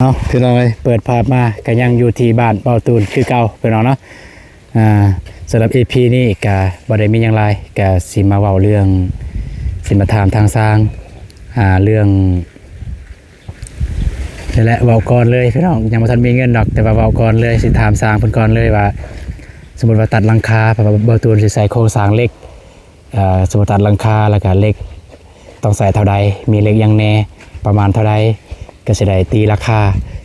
ເອົາ ພີ່ນ້ອງເອີຍ ເປີດພາບມາກະຍັງຢູ່ທີ່ບ້ານເບົາຕູນຄືເກົ່າ ພີ່ນ້ອງເນາະ. ອ່າ ສຳລັບອີພີນີ້ກະບໍ່ໄດ້ມີຫຍັງຫຼາຍ ກະຊິມາເວົ້າເລື່ອງ ຊິມາຖາມທາງຊ່າງ ອ່າ ເລື່ອງ ນີ້ແຫຼະ ເວົ້າກ່ອນເລີຍພີ່ນ້ອງ ຍັງບໍ່ທັນມີເງິນດອກ ແຕ່ວ່າເວົ້າກ່ອນເລີຍ ຊິຖາມຊ່າງເພິ່ນກ່ອນເລີຍວ່າ ສົມມຸດວ່າຕັດຫຼັງຄາ ເພາະວ່າເບົາຕູນຊິໃສ່ໂຄງສ້າງເຫຼັກ ເອີ ສົມມຸດຕັດຫຼັງຄາ ແລ້ວກະເຫຼັກຕ້ອງໃສ່ເທົ່າໃດ ມີເຫຼັກຫຍັງແດ່ ປະມານເທົ່າໃດ ກະຊິໄດ້ຕີລາຄາ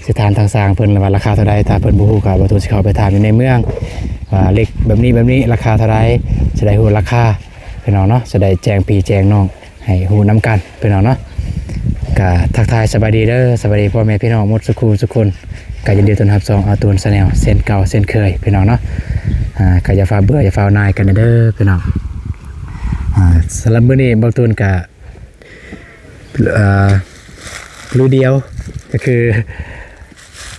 ຊິຖາມທາງຊ່າງເພິ່ນວ່າລາຄາເທົ່າໃດ ຖ້າເພິ່ນບໍ່ຮູ້ກະເບົາຕູນຊິເຂົ້າໄປຖາມຢູ່ໃນເມືອງ ວ່າເຫຼັກແບບນີ້ແບບນີ້ລາຄາເທົ່າໃດ ຊິໄດ້ຮູ້ລາຄາ ພີ່ນ້ອງເນາະ ຊິໄດ້ແຈ້ງພີ່ແຈ້ງນ້ອງ ໃຫ້ຮູ້ນຳກັນພີ່ນ້ອງເນາະ. ກະທັກທາຍສະບາຍດີເດີ ສະບາຍດີພໍ່ແມ່ພີ່ນ້ອງໝົດສູ່ຄູ່ສູ່ຄົນ ກະຍິນດີຕ້ອນຮັບຊ່ອງອາຕູນແຊນແນວເຊັ່ນເກົ່າເຊັ່ນເຄີຍພີ່ນ້ອງເນາະ. ອ່າ ກະຢ່າຟ້າວເບື່ອ ຢ່າຟ້າວໜ່າຍກັນເດີພີ່ນ້ອງ. ອ່າ ສຳລັບມື້ນີ້ເບົາຕູນກະ ອ່າ ລຸຍດຽວ ກະຄື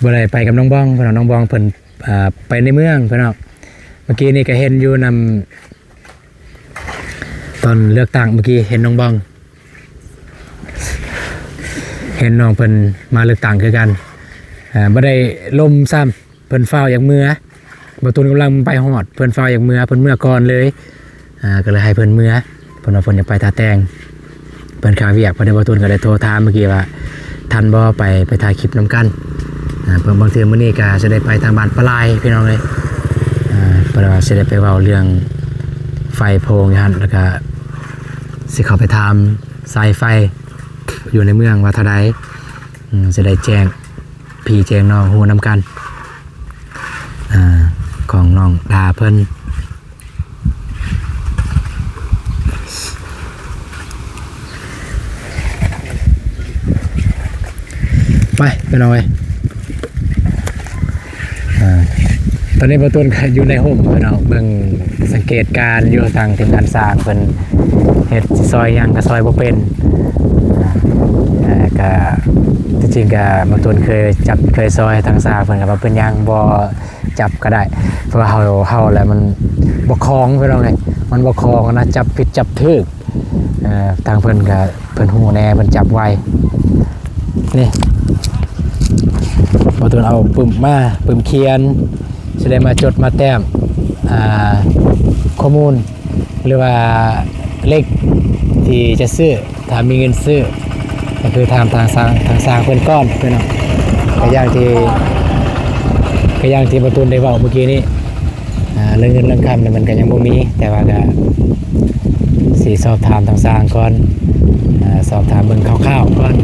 ບໍ່ໄດ້ໄປກັບນ້ອງບອງພີ່ນ້ອງ ນ້ອງບອງເພິ່ນ ອ່າ ໄປໃນເມືອງພີ່ນ້ອງ. ເມື່ອກີ້ນີ້ກະເຫັນຢູ່ນຳ ຕອນເລືອກຕັ້ງເມື່ອກີ້ເຫັນນ້ອງບອງ ເຫັນນ້ອງເພິ່ນມາເລືອກຕັ້ງຄືກັນ ເອີ ບໍ່ໄດ້ລົມຊ້ຳ ເພິ່ນຟ້າວຢາກເມືອ ເບົາຕູນກຳລັງໄປຮອດ ເພິ່ນຟ້າວຢາກເມືອ ເພິ່ນເມືອກ່ອນເລີຍ ອ່າ ກະເລີຍໃຫ້ເພິ່ນເມືອ ເພິ່ນວ່າເພິ່ນຢາກໄປຖ້າແຕ່ງ ເພິ່ນຄາວຽກ ພໍດີເບົາຕູນກະໄດ້ໂທຖາມເມື່ອກີ້ວ່າ ທັນບໍ່ ໄປ ໄປຖ່າຍຄລິບນຳກັນ. ອ່າ ເພິ່ນ ບາງເທື່ອມື້ນີ້ກະຊິໄດ້ໄປທາງບ້ານປາລາຍພີ່ນ້ອງເອີຍ ອ່າ ເພິ່ນວ່າຊິໄດ້ໄປເວົ້າເລື່ອງໄຟໂພງຢູ່ຫັ້ນ ແລ້ວກະຊິເຂົ້າໄປຖາມສາຍໄຟຢູ່ໃນເມືອງວ່າເທົ່າໃດ ອືມ ຊິໄດ້ແຈ້ງພີ່ແຈ້ງນ້ອງຮູ້ນຳກັນ ອ່າ ຂອງນ້ອງດາເພິ່ນ. ໄປ ພີ່ນ້ອງເອີຍ ອ່າ ຕອນນີ້ເບົາຕູນກະຢູ່ໃນຮົ່ມພີ່ນ້ອງ ເບິ່ງສັງເກດການຢູ່ ທາງທີມງານຊ່າງເພິ່ນເຮັດ ຊິຊອຍຫຍັງກະຊອຍບໍ່ເປັນ ອ່າ ກະ ທີ່ຈິງກະເບົາຕູນເຄີຍຈັບເຄີຍຊອຍ ທາງຊ່າງເພິ່ນກະວ່າເປັນຫຍັງບໍ່ ຈັບກະໄດ້ ເພາະວ່າເຮົາ ເຮົາແລ້ວມັນບໍ່ຄ່ອງພີ່ນ້ອງເອີຍ ມັນບໍ່ຄ່ອງນະ ຈັບຜິດຈັບຖືກ ເອີ ທາງເພິ່ນກະ ເພິ່ນຮູ້ແດ່ ເພິ່ນຈັບໄວ. ນີ້ ເບົາຕູນເອົາປຶ້ມມາ ປຶ້ມຂຽນ ຊິໄດ້ມາຈົດມາແຕ້ມ ອ່າ ຂໍ້ມູນ ຫຼືວ່າເຫຼັກທີ່ຈະຊື້ ຖ້າມີເງິນຊື້ ກະຄືຖາມທາງຊ່າງ ທາງຊ່າງເພິ່ນກ່ອນພີ່ນ້ອງ. ກະຢ່າງທີ່ ກະຢ່າງທີ່ເບົາຕູນໄດ້ເວົ້າເມື່ອກີ້ນີ້ ອ່າ ເລື່ອງເງິນເລື່ອງຄຳນີ້ມັນກະຍັງບໍ່ມີ ແຕ່ວ່າກະຊິສອບຖາມທາງຊ່າງກ່ອນ ອ່າ ສອບຖາມເບິ່ງຄ່າວໆກ່ອນ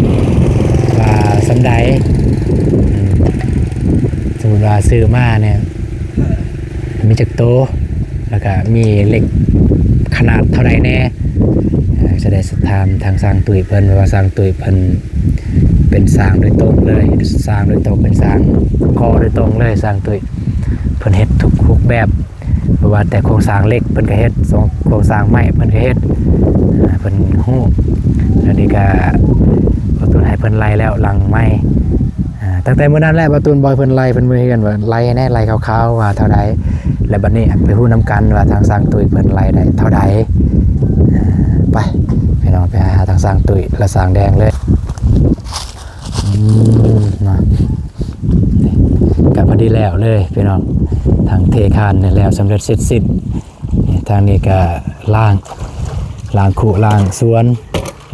ວ່າສ່ຳໃດ ອືມ ສົມມຸດວ່າຊື້ມານີ້ ມີຈັກໂຕ ແລ້ວກະມີເຫຼັກຂະໜາດເທົ່າໃດແດ່ ເອີ ຈະໄດ້ສອບຖາມທາງຊ່າງຕຸ້ຍເພິ່ນ ເພາະວ່າຊ່າງຕຸ້ຍເພິ່ນເປັນຊ່າງໂດຍຕົງເລີຍ ຊ່າງໂດຍຕົງ ເປັນຊ່າງກໍ່ໂດຍຕົງເລີຍ ຊ່າງຕຸ້ຍເພິ່ນເຮັດທຸກຮູບແບບ ບໍ່ວ່າແຕ່ໂຄງສ້າງເຫຼັກເພິ່ນກະເຮັດ ໂຄງສ້າງໄມ້ເພິ່ນກະເຮັດ ເພິ່ນຮູ້. ແລ້ວນີ້ກະ ເຮົາຕ້ອງໃຫ້ເພິ່ນໄລ່ແລ້ວຫຼັງໄມ້ ອ່າ ຕັ້ງແຕ່ມື້ນັ້ນແຫຼະ ບ່າວຕູນບອກເພິ່ນໄລ່ ເພິ່ນເມືອເຮືອນວ່າໄລ່ແດ່ ໄລ່ຄ່າວໆວ່າເທົ່າໃດ ແລ້ວບັດນີ້ໄປຮູ້ນຳກັນວ່າທາງຊ່າງຕຸ້ຍເພິ່ນໄລ່ໄດ້ເທົ່າໃດ. ອ່າ ໄປ ພີ່ນ້ອງ ໄປຫາທາງຊ່າງຕຸ້ຍ ແລະ ຊ່າງແດງເລີຍ. ອືມ ເນາະ ກະພໍດີແລ້ວເລີຍພີ່ນ້ອງ ທາງເທຄານນີ້ແລ້ວສຳເລັດເສັດສິ້ນ. ນີ້ ທາງນີ້ກະລ້າງ ລ້າງຄຸ ລ້າງສວນ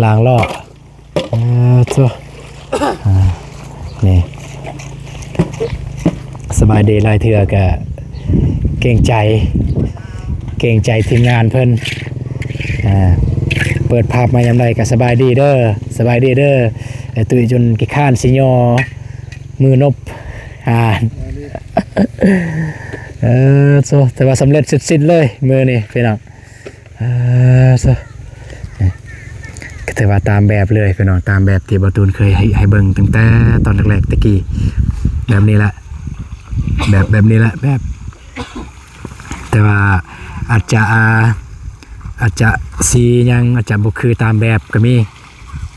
ລ້າງລໍ້. ເອີ ໂທ້ ອ່າ ນີ້ ສະບາຍດີຫຼາຍເທື່ອກະເກງໃຈ ເກງໃຈທີມງານເພິ່ນ ອ່າ ເປີດພາບມາຍາມໃດກະສະບາຍດີເດີ ສະບາຍດີເດີ. ໄອ້ຕຸ້ຍຈົນຂີ້ຄ້ານຊິຍໍມືນົບ ອ່າ ເອີ ໂທ້ ແຕ່ວ່າສຳເລັດເສັດສິ້ນເລີຍມື້ນີ້ພີ່ນ້ອງ. ເອີ ໂທ້ ກະຖືວ່າຕາມແບບເລີຍພີ່ນ້ອງ ຕາມແບບທີ່ບ່າວຕູນເຄີຍໃຫ້ ໃຫ້ເບິ່ງຕັ້ງແຕ່ຕອນແລກໆ ແຕ່ກີ້ ແບບນີ້ແຫຼະ ແບບ ແບບນີ້ແຫຼະ ແບບ ແຕ່ວ່າອາດຈະ ອ່າ ອາດຈະສີຫຍັງອາດຈະບໍ່ຄືຕາມແບບກະມີ.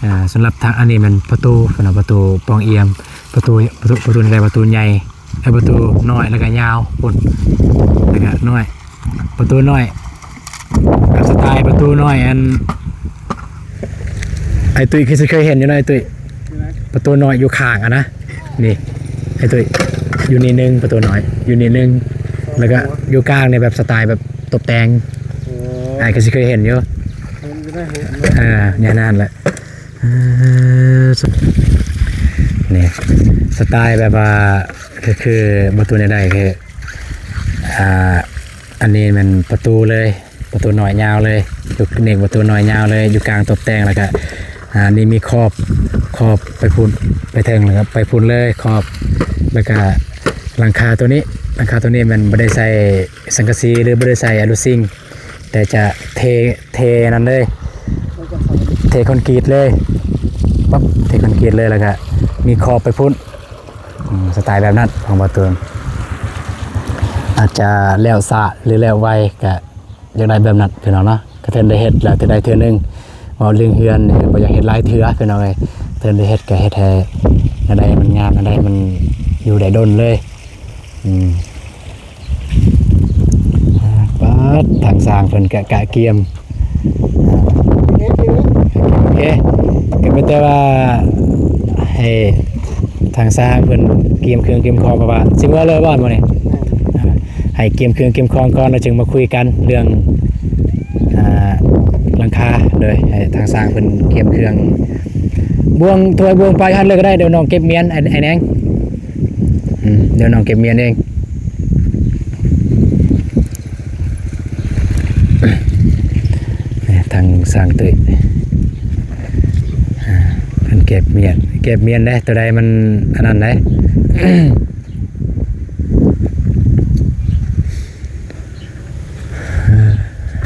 ອ່າ ສຳລັບທາງອັນນີ້ແມ່ນປະຕູ ເພິ່ນເອົາປະຕູປ່ອງອຽມ ປະຕູ ປະຕູ ປະຕູນີ້ໄດ້ປະຕູໃຫຍ່ ເອີ ປະຕູນ້ອຍ ແລ້ວກະຍາວພຸ້ນ ແລ້ວກະນ້ອຍ ປະຕູນ້ອຍ ຕາມສະໄຕປະຕູນ້ອຍ ອັນ ໄອ້ຕຸ້ຍຄືຊິເຄີຍເຫັນຢູ່ເນາະ ໄອ້ຕຸ້ຍ ປະຕູນ້ອຍຢູ່ຂ້າງຫັ້ນນະ. ນີ້ ໄອ້ຕຸ້ຍ ຢູ່ນີ້ໜຶ່ງ ປະຕູນ້ອຍ ຢູ່ນີ້ໜຶ່ງ ແລ້ວກໍຢູ່ກາງນີ້ແບບສະໄຕແບບຕົບແຕ່ງ ໂອ້ ອ້າຍກໍຊິເຄີຍເຫັນຢູ່ ເຫັນຢູ່ໃນຮູບເນາະ ເອີ ຢ່າງນັ້ນແຫຼະ ເອີ ນີ້ ສະໄຕແບບວ່າ ກໍຄືປະຕູໃດໆ ຄື ອ່າ ອັນນີ້ແມ່ນປະຕູເລີຍ ປະຕູນ້ອຍຍາວເລີຍ ຢູ່ນີ້ປະຕູນ້ອຍຍາວເລີຍ ຢູ່ກາງຕົບແຕ່ງ ແລ້ວກະ ອ່າ ນີ້ມີຂອບ ຂອບໄປພຸ້ນ ໄປເທິງ ແລ້ວກະໄປພຸ້ນເລີຍ ຂອບ ແລ້ວກະຫຼັງຄາໂຕນີ້ ຫຼັງຄາໂຕນີ້ແມ່ນບໍ່ໄດ້ໃສ່ສັງກະສີ ຫຼືບໍ່ໄດ້ໃສ່ອາລູຊິງ ແຕ່ຈະເທ ເທນັ້ນເລີຍ ເທຄອນກຣີດເລີຍ ປັບ ເທຄອນກຣີດເລີຍ ແລ້ວກະມີຂອບໄປພຸ້ນ. ອືມ ສະໄຕແບບນັ້ນຂອງບ່າວຕູນ ອາດຈະແລ້ວຊ້າ ຫຼືແລ້ວໄວ ກະຢາກໄດ້ແບບນັ້ນພີ່ນ້ອງເນາະ ກະເທີນໄດ້ເຮັດແລ້ວເທື່ອໃດເທື່ອໜຶ່ງ ເວົ້າເລື່ອງເຮືອນນີ້ບໍ່ຢາກເຮັດຫຼາຍເທື່ອພີ່ນ້ອງເອີຍ ເທີນໄດ້ເຮັດກະເຮັດໃຫ້ແນວໃດມັນງາມ ແນວໃດມັນຢູ່ໄດ້ດົນເລີຍ ອືມ. ປາດ ທາງຊ່າງເພິ່ນກະກະກຽມ ໂອເຄ ກໍມີແຕ່ວ່າໃຫ້ທາງຊ່າງເພິ່ນກຽມເຄື່ອງກຽມຂອງ ເພາະວ່າຊິເມືອເລີຍບໍ່ມື້ນີ້ ໃຫ້ກຽມເຄື່ອງກຽມຂອງກ່ອນ ແລ້ວຈຶ່ງມາຄຸຍກັນເລື່ອງ ອ່າ ຫຼັງຄາ ໂດຍໃຫ້ທາງຊ່າງເພິ່ນກຽມເຄື່ອງ ບ່ວງຖ້ວຍບ່ວງປາຢູ່ຫັ້ນເລີຍກໍໄດ້ ດຽວນ້ອງເກັບມຽນ ອ້າຍ ອ້າຍແນງ. ອືມ ດຽວນ້ອງເກັບມຽນເອງ ທາງຊ່າງຕຸ້ຍ ອ່າ ເພິ່ນເກັບມຽນ ເກັບມຽນເດ້ ໂຕໃດມັນອັນນັ້ນເດ້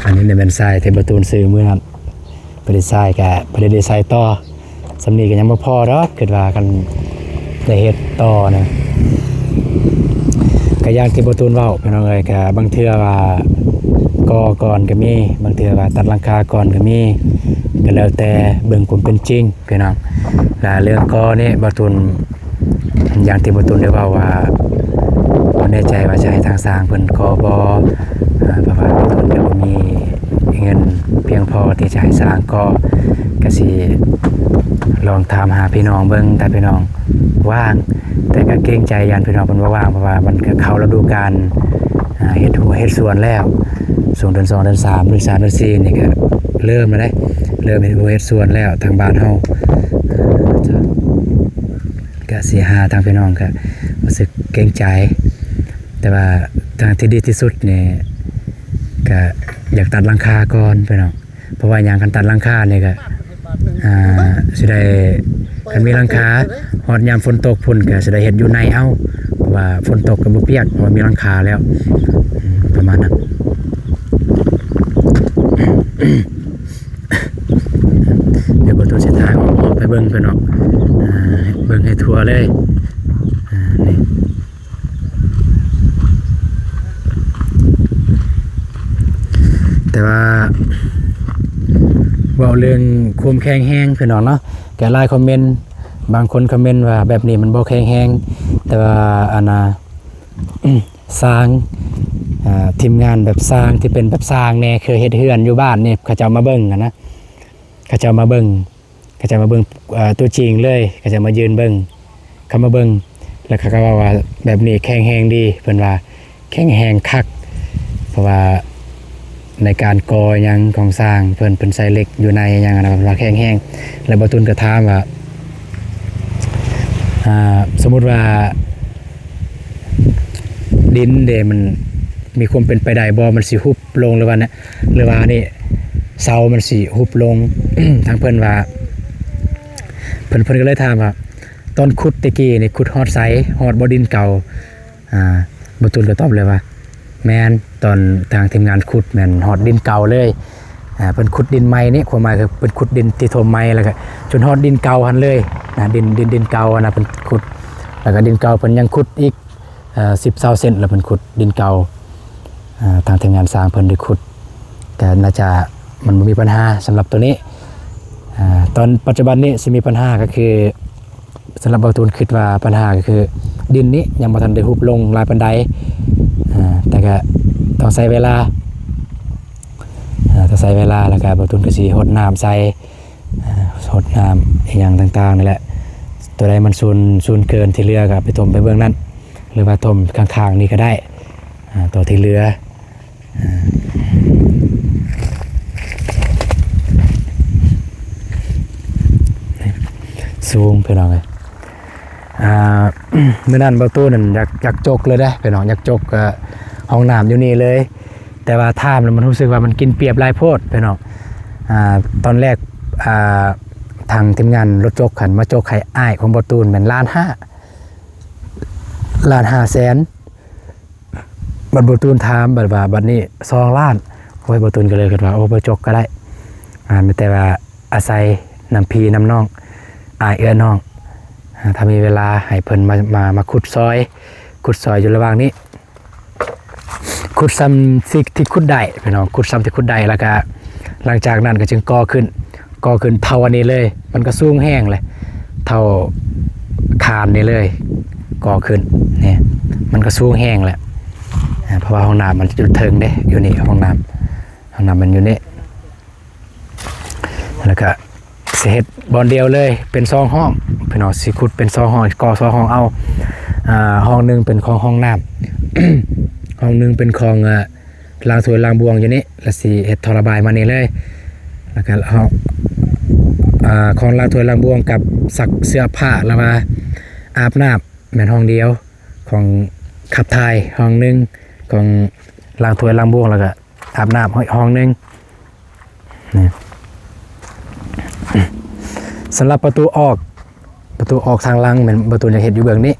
ອັນນີ້ແມ່ນຊາຍທີ່ບ່າວຕູນຊື້ມື້ນັ້ນ ບໍ່ໄດ້ໃຊ້ກະບໍ່ໄດ້ ໄດ້ໃຊ້ຕໍ່ ສ່ຳນີ້ກະຍັງບໍ່ພໍດອກ ຄິດວ່າຄັນໄດ້ເຮັດຕໍ່ນະ ກະຢ່າງທີ່ບ່າວຕູນເວົ້າພີ່ນ້ອງເອີຍ ກະບາງເທື່ອວ່າກໍ່ກ່ອນກະມີ ບາງເທື່ອວ່າຕັດຫຼັງຄາກ່ອນກະມີ ກະແລ້ວແຕ່ເບິ່ງຄວາມເປັນຈິງພີ່ນ້ອງ ລະເລື່ອງກໍ່ນີ້ບ່າວຕູນ ຢ່າງທີ່ບ່າວຕູນໄດ້ເວົ້າວ່າ ບໍ່ແນ່ໃຈວ່າຈະໃຫ້ທາງຊ່າງເພິ່ນກໍ່ບໍ່ ເພາະວ່າບ່າວຕູນກະບໍ່ມີເງິນພຽງພໍທີ່ຈະໃຫ້ຊ່າງກໍ່ ກະຊິລອງຖາມຫາພີ່ນ້ອງເບິ່ງ ຖ້າພີ່ນ້ອງວ່າງ ແຕ່ກະເກງໃຈຢ້ານພີ່ນ້ອງເພິ່ນບໍ່ວ່າງ ເພາະວ່າມັນກະເຂົ້າລະດູການ ອ່າ ເຮັດຮົ້ວເຮັດສວນແລ້ວ ຊ່ວງເດືອນສອງ ເດືອນສາມ ເດືອນສາມ ເດືອນສີ່ນີ້ກະເລີ່ມແລ້ວເດ້ ເລີ່ມເຮັດຮົ້ວເຮັດສວນແລ້ວ ທາງບ້ານເຮົາ ກະຊິຫາທາງພີ່ນ້ອງກະຮູ້ສຶກເກງໃຈ ແຕ່ວ່າທາງທີ່ດີທີ່ສຸດນີ້ກະຢາກຕັດຫຼັງຄາກ່ອນພີ່ນ້ອງ ເພາະວ່າຫຍັງ ຄັນຕັດຫຼັງຄານີ້ກະ ອ່າ ຊິໄດ້ ຄັນມີຫຼັງຄາ ຮອດຍາມຝົນຕົກພຸ້ນກະຊິໄດ້ເຮັດຢູ່ໃນເອົາ ເພາະວ່າຝົນຕົກກະບໍ່ປຽກ ເພາະວ່າມີຫຼັງຄາແລ້ວ ອືມ ປະມານນັ້ນ. ດຽວບ່າວຕູນຊິຖ່າຍອອກໄປເບິ່ງເພິ່ນເນາະ ອ່າ ເບິ່ງໃຫ້ທົ່ວເລີຍ ອ່າ ນີ້ ແຕ່ວ່າເວົ້າເລື່ອງຄວາມແຂງແຮງພີ່ນ້ອງເນາະ ກະຫຼາຍຄອມເມັນ ບາງຄົນຄອມເມັນວ່າແບບນີ້ມັນບໍ່ແຂງແຮງ ແຕ່ວ່າອັນນ່າ ຊ່າງ ອ່າ ທີມງານແບບຊ່າງທີ່ເປັນແບບຊ່າງແດ່ ເຄີຍເຮັດເຮືອນຢູ່ບ້ານນີ້ ເຂົາເຈົ້າມາເບິ່ງຫັ້ນນະ ເຂົາເຈົ້າມາເບິ່ງ ເຂົາເຈົ້າມາເບິ່ງ ເອີ ຕົວຈິງເລີຍ ເຂົາເຈົ້າມາຢືນເບິ່ງ ເຂົາມາເບິ່ງ ແລ້ວເຂົາກໍເວົ້າວ່າແບບນີ້ແຂງແຮງດີ ເພິ່ນວ່າແຂງແຮງຄັກ ເພາະວ່າໃນການກໍ່ຫຍັງຂອງຊ່າງເພິ່ນ ເພິ່ນໃສ່ເຫຼັກຢູ່ໃນຫຍັງຫັ້ນນະ ເພິ່ນວ່າແຂງແຮງ ແລ້ວບ່າວຕູນກໍຖາມວ່າ ອ່າ ສົມມຸດວ່າ ດິນເດ ມັນມີຄວາມເປັນໄປໄດ້ບໍ່ ມັນຊິຮຸບລົງ ຫຼືວ່າ ຫຼືວ່ານີ້ ເສົາມັນຊິຮຸບລົງ ທາງເພິ່ນວ່າ ເພິ່ນ ເພິ່ນກໍເລີຍຖາມວ່າ ຕອນຂຸດແຕ່ກີ້ນີ້ ຂຸດຮອດໃສ ຮອດບໍ່ດິນເກົ່າ ອ່າ ບ່າວຕູນກໍຕອບເລີຍວ່າ ແມ່ນ ຕອນທາງທີມງານຂຸດແມ່ນຮອດດິນເກົ່າເລີຍ ອ່າ ເພິ່ນຂຸດດິນໃໝ່ນີ້ ຄວາມໝາຍຄືເພິ່ນຂຸດດິນທີ່ຖົມໃໝ່ ແລ້ວກໍຈົນຮອດດິນເກົ່າຫັ້ນເລີຍນະ ດິນ ດິນ ດິນເກົ່າຫັ້ນນະ ເພິ່ນຂຸດ ແລ້ວກໍດິນເກົ່າເພິ່ນຍັງຂຸດອີກ ເອີ ສິບ ຊາວເຊັນ ແລ້ວເພິ່ນຂຸດດິນເກົ່າ ເອີ ທາງທີມງານຊ່າງເພິ່ນໄດ້ຂຸດ ກໍໜ້າຈະ ມັນບໍ່ມີບັນຫາສຳລັບໂຕນີ້ ເອີ ຕອນປັດຈຸບັນນີ້ຊິມີບັນຫາກໍຄື ສຳລັບບ່າວຕູນຄິດວ່າບັນຫາກໍຄື ດິນນີ້ຍັງບໍ່ທັນໄດ້ຮຸບລົງຫຼາຍປານໃດ ເອີ ແຕ່ກໍຕ້ອງໃຊ້ເວລາ ເອີ ຕ້ອງໃຊ້ເວລາ ແລ້ວກໍບ່າວຕູນກໍຊິຫົດນ້ຳໃສ່ ອ່າ ຫົດນ້ຳອີ່ຫຍັງຕ່າງໆນີ້ແຫຼະ ຕົວໃດມັນສູນ ສູນເກີນທີ່ເຫຼືອກໍໄປຖົມໄປເບື້ອງນັ້ນ ຫຼືວ່າຖົມຂ້າງໆນີ້ກໍໄດ້ ອ່າ ຕົວທີ່ເຫຼືອ ອ່າ ສູງພີ່ນ້ອງເອີຍ. ອ່າ ມື້ນັ້ນບ່າວຕູນນັ້ນຢາກ ຢາກຈົກເລີຍເດ້ພີ່ນ້ອງ ຢາກຈົກ ເອີ ຫ້ອງນ້ຳຢູ່ນີ້ເລີຍ ແຕ່ວ່າຖາມແລ້ວມັນຮູ້ສຶກວ່າມັນກິນປຽບຫຼາຍໂພດພີ່ນ້ອງ. ອ່າ ຕອນແລກ ອ່າ ທາງທີມງານລົດຈົກຫັ້ນມາຈົກໃຫ້ອ້າຍຂອງບ່າວຕູນແມ່ນລ້ານຫ້າ ລ້ານຫ້າແສນ. ບັດບ່າວຕູນຖາມ ບັດວ່າບັດນີ້ສອງລ້ານ. ໂອ້ຍ ບ່າວຕູນກໍເລີຍຄິດວ່າ ໂອ້ ບໍ່ຈົກກໍໄດ້ ອ່າ ມີແຕ່ວ່າອາໄສນຳພີ່ນຳນ້ອງ ອ້າຍເອື້ອຍນ້ອງ ອ່າ ຖ້າມີເວລາໃຫ້ເພິ່ນມາ ມາ ມາຂຸດຊອຍ ຂຸດຊອຍຢູ່ລະຫວ່າງນີ້ ຂຸດສ່ຳທີ່ ທີ່ຂຸດໄດ້ພີ່ນ້ອງ ຂຸດສ່ຳທີ່ຂຸດໄດ້ ແລ້ວກະຫຼັງຈາກນັ້ນກໍຈຶ່ງກໍ່ຂຶ້ນ ກໍ່ຂຶ້ນເທົ່າອັນນີ້ເລີຍ ມັນກໍສູງແຮງແຫຼະ ເທົ່າຄານນີ້ເລີຍ ກໍ່ຂຶ້ນນີ້ ມັນກໍສູງແຮງແຫຼະ ອ່າ ເພາະວ່າຫ້ອງນ້ຳມັນຢູ່ເທິງເດ້ ຢູ່ນີ້ຫ້ອງນ້ຳ ຫ້ອງນ້ຳມັນຢູ່ນີ້ ແລ້ວກະຊິເຮັດບ່ອນດຽວເລີຍ ເປັນສອງຫ້ອງພີ່ນ້ອງ ຊິຂຸດເປັນສອງຫ້ອງ ກໍ່ສອງຫ້ອງເອົາ ອ່າ ຫ້ອງໜຶ່ງເປັນຂອງຫ້ອງນ້ຳ ຫ້ອງໜຶ່ງເປັນຂອງ ອ່າ ລ້າງຖ້ວຍລ້າງບ່ວງຢູ່ນີ້ ແລ້ວຊິເຮັດທໍ່ລະບາຍມານີ້ເລີຍ ແລ້ວກະຫ້ອງ ອ່າ ຂອງລ້າງຖ້ວຍລ້າງບ່ວງກັບຊັກເສື້ອຜ້າ ແລ້ວວ່າອາບນ້ຳ ແມ່ນຫ້ອງດຽວ ຂອງຂັບຖ່າຍຫ້ອງໜຶ່ງ ຂອງລ້າງຖ້ວຍລ້າງບ່ວງ ແລ້ວກະອາບນ້ຳຫ້ອງໜຶ່ງນີ້. ສຳລັບປະຕູອອກ ປະຕູອອກທາງຫຼັງແມ່ນປະຕູຈະເຮັດຢູ່ເບື້ອງນີ້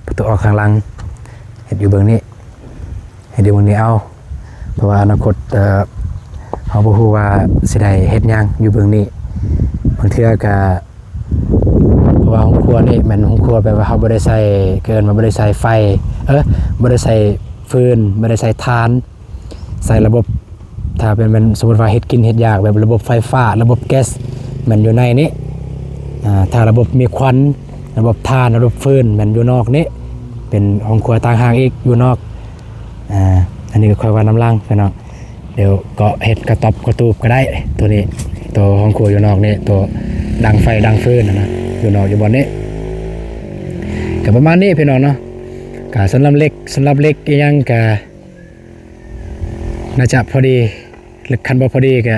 ປະຕູອອກທາງຫຼັງເຮັດຢູ່ເບື້ອງນີ້ ເຮັດຢູ່ເບື້ອງນີ້ເອົາ ເພາະວ່າອະນາຄົດ ເອີ ເຮົາບໍ່ຮູ້ວ່າຊິໄດ້ເຮັດຫຍັງຢູ່ເບື້ອງນີ້ ບາງເທື່ອກະ ເພາະວ່າໂຮງຄົວນີ້ແມ່ນໂຮງຄົວແບບວ່າເຮົາບໍ່ໄດ້ໃຊ້ ເອີ້ນວ່າບໍ່ໄດ້ໃຊ້ໄຟ ເອີ ບໍ່ໄດ້ໃຊ້ຟືນ ບໍ່ໄດ້ໃຊ້ຖ່ານ ໃຊ້ລະບົບ ຖ້າເປັນແມ່ນສົມມຸດວ່າເຮັດກິນເຮັດຢາກແບບລະບົບໄຟຟ້າ ລະບົບແກັສ ແມ່ນຢູ່ໃນນີ້ ອ່າ ຖ້າລະບົບມີຄວັນ ລະບົບຖ່ານ ລະບົບຟືນ ແມ່ນຢູ່ນອກນີ້ ເປັນໂຮງຄົວຕ່າງຫາກອີກຢູ່ນອກ. ອ່າ ອັນນີ້ກໍຄ່ອຍວ່ານຳຫຼັງພີ່ນ້ອງ ດຽວກໍເຮັດກະຕອບກະຕູບກໍໄດ້ ໂຕນີ້ ໂຕຫ້ອງຄົວຢູ່ນອກນີ້ ໂຕດັງໄຟດັງຟືນຫັ້ນນະ ຢູ່ນອກຢູ່ບ່ອນນີ້ ກໍປະມານນີ້ພີ່ນ້ອງເນາະ. ກໍສຳລັບເຫຼັກ ສຳລັບເຫຼັກອີ່ຫຍັງກໍໜ້າຈະພໍດີ ແລະ ຄັນບໍ່ພໍດີກໍ